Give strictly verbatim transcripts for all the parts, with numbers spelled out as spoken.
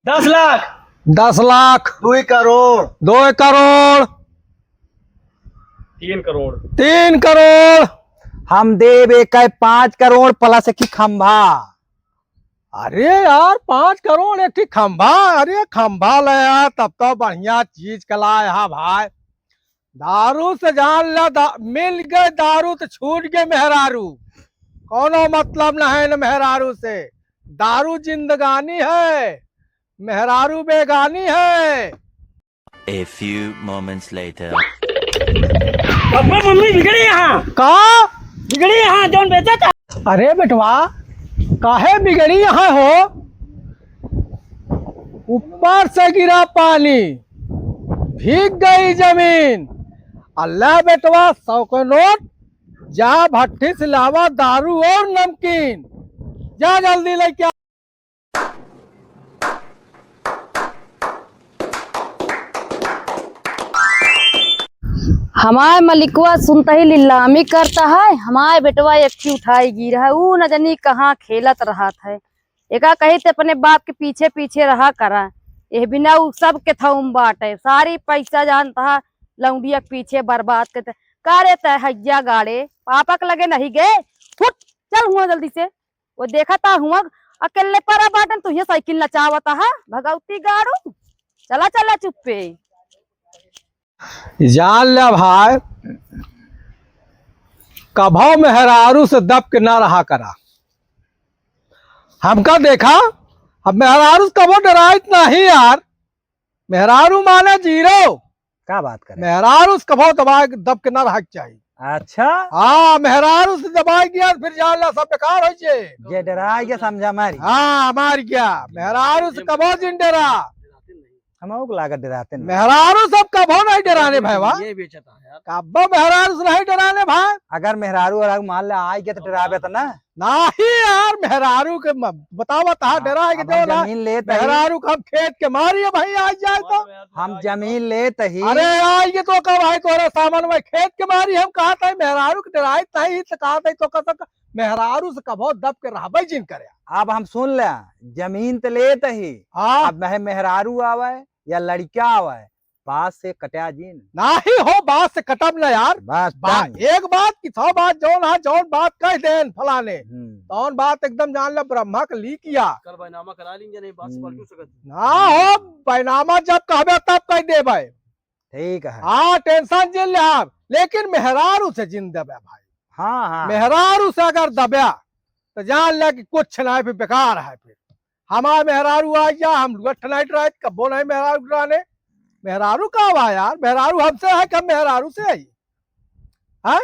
दस लाख। दस लाख। दुई करोड़। दुई करोड़। तीन करोड़। तीन करोड़। हम देब एकै पाँच करोड़ plus एक ठे खंभा। अरे यार, पाँच करोड़ एक ठे खंभा? अरे खंभा ले यार, तब तो बढ़िया चीज क लाए हा भाई। दारू से जान ला, दा-, मिल गए दारू तो छूट गए मेहरारू। कौनो मतलब नहीं न मेहरारू से। दारू जिंदगानी है, मेहरारू बेगानी है। A few moments later. पापा, मम्मी बिगड़ी यहाँ। का? बिगड़ी यहाँ, जौन बेचा था। अरे बेटवा, काहे बिगड़ी यहाँ हो? ऊपर से गिरा पानी, भीग गई जमीन। अल्लाह बेटवा, सौ के नोट, जा भट्टी से लावा दारू और नमकीन, जा जल्दी लेके आ। हमार मलिकवा सुनते ही लिल्लामी करता है, हमार बेटवा एक ठे उठाई गिरा है, ऊ न जानी कहाँ खेलत रहत है। एका कही ते अपने बाप के पीछे पीछे रहा करा, एह बिना ऊ सब के थउम बाटे, सारी पैसा जानता है लौंडिया के पीछे बर्बाद करते। का रे तै हैया गाड़े, पापा के लगे नहीं गए, फुट, चल हुआ जल्दी से। वो देखा था हुआ अकेले परा बाटन, तू ये साइकिल नचावत हा, भगौती गाड़ू, चला चला चुप्पे। जान ले भाई, कभो मेहरारू से दब के ना रहा करा। हमका देखा, अब मेहरारू से कभो डराइत नहीं यार। मेहरारू माने जीरो। का बात करे? मेहरारू से कभो दबाए, दब के ना रहा के चाहिए। अच्छा। हाँ, मेहरारू से दबाए गया तो फिर जान ला सब बेकार हो जाए। जे डराए गया समझा मारी। हाँ, मार गया। मेहरारू से कभो जिन डरा। हम लोग लागत डराते नहीं। मेहरारू सब कभो नहीं डराने भाई, वाह। ये बेचता है यार। कभो मेहरारू से नहीं डराने भाई। अगर मेहरारू और मान ले आए गया तो डराबे तो ना। नाही यार, मेहरारू के म-, बतावा तहाँ हाँ, डरा है कि अब जो हम ना, जमीन लेत ही। मेहरारू के हम खेत के मारी है भाई, आ जाए तो। हम जमीन लेत ही। अरे यार, ये तो का भाई तोरा सामान में खेत के मारी हम कहा था, मेहरारू के डराए तही तो कहा था, तो कहा था, मेहरारू से कभो दब के रहबे जिन करे। अब हम सुन ले, जमीन तो लेत ही। हाँ। अब मेह-, मेहरारू आवे या लड़का आवे, बात से कटा जिन। नाही हो, बात से कटब ना यार। बस, बा-, तंग। एक बात कि सौ बात जौन हा, जौन बात कह देन फलाने, हम्म। तौन बात एकदम जान ले ब्रह्मा के ली किया। कल बैनामा करा लीन, नहीं बात से हम्म। पलटू सकत। ना हो, बैनामा जब कहबे तब कह देबे। ठीक है। हाँ, tension जिन ले आप, लेकिन मेहरारू से जिन देबे भाई। हाँ, हाँ। मेहरारू से अगर दबया, तो जान ले कि कुछ ना है, फिर बेकार है फिर। हमार मेहरारू आ जा, हम लुअट नाइट रात कब्बो नहीं मेहरारू डराने। मेहरारू का बा यार, मेहरारू हमसे है, कम मेहरारू से है। हाँ?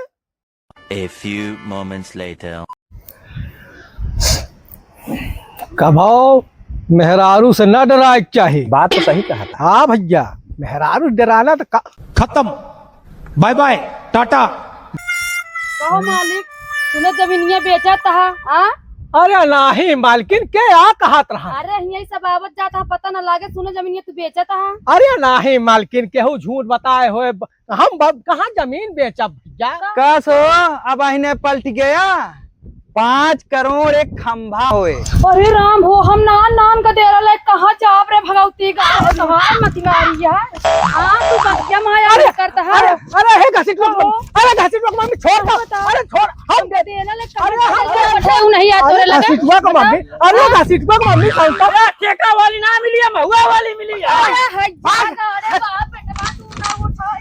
A few moments later. कभो मेहरारू से ना डराए के चाही। बात तो सही कहा था। हाँ भैया, मेहरारू डराना तो का- खत्म। Bye bye, tata. कहो मालिक, सुनो जमीनिया बेचत हा, आ? अरे नाही मालकिन, के आ कहत रहा? अरे हियाँ सब आवत जात हा, पता न लागे, सुनो जमीनिया तू बेचत हा? अरे नाही मालकिन, केहू झूठ बताए होए, ब-, हम ब-, कहाँ जमीन बेचब भैया? कस हो, अब अहिने पलट गया, पाँच करोड़ एक खंभा होए। अरे राम हो, हम नान नान का डेरा ले कहाँ जाब रे भगवती का, तोहार मतिवारी है। हाँ, तू बतिया माया अरे, करता है। अरे, अरे, हे घसीटुआ के मम्मी, अरे, घसीटुआ के मम्मी, छोड़ दो। बता। अरे, छोड़, हम हम देना ले अरे, हम अरे, बटे उ नहीं आ अरे, तोरे लगे। घसीटुआ के मम्मी, अरे, बता। घसीटुआ के मम्मी, कौन सा? अरे, ठेका वाली ना मिली है, महुआ वाली मिली है। अरे, है, भाग। अरे, बाप, बेटे, बाप, तू ना उठा।